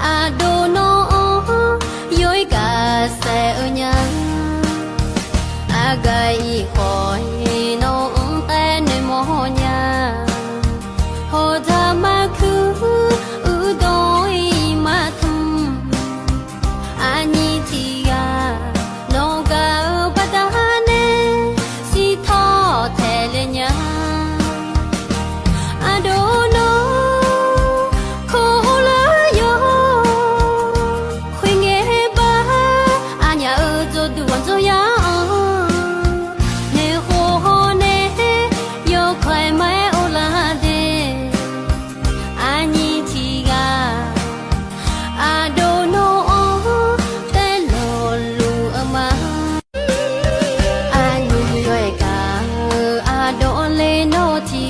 ອາໂດໂນ ໂຢຍກາແຊເອີຍາ ອາໄກອີຄອຍໂນແຕເນມອຍາ ໂຮທາມາຄື ອືໂດຍມາທຸມ ອານີທີກາ ໂນກາປະຕາເນ ຊິທໍແທເລຍາ ອາໂດໂນ ໂຄລາໂຍ ຄຸຍເງບາ ອາຍາເອີໂຈດູໂຈຍາ ເນໂຄໂຮເນ ໂຍຄວາຍໄມໂອລາເດ ອານີທີກາ ອາໂດໂນ ເຕໂລລູອາມາ ອານູໂຍເອກາ ອາໂດເລໂນທີ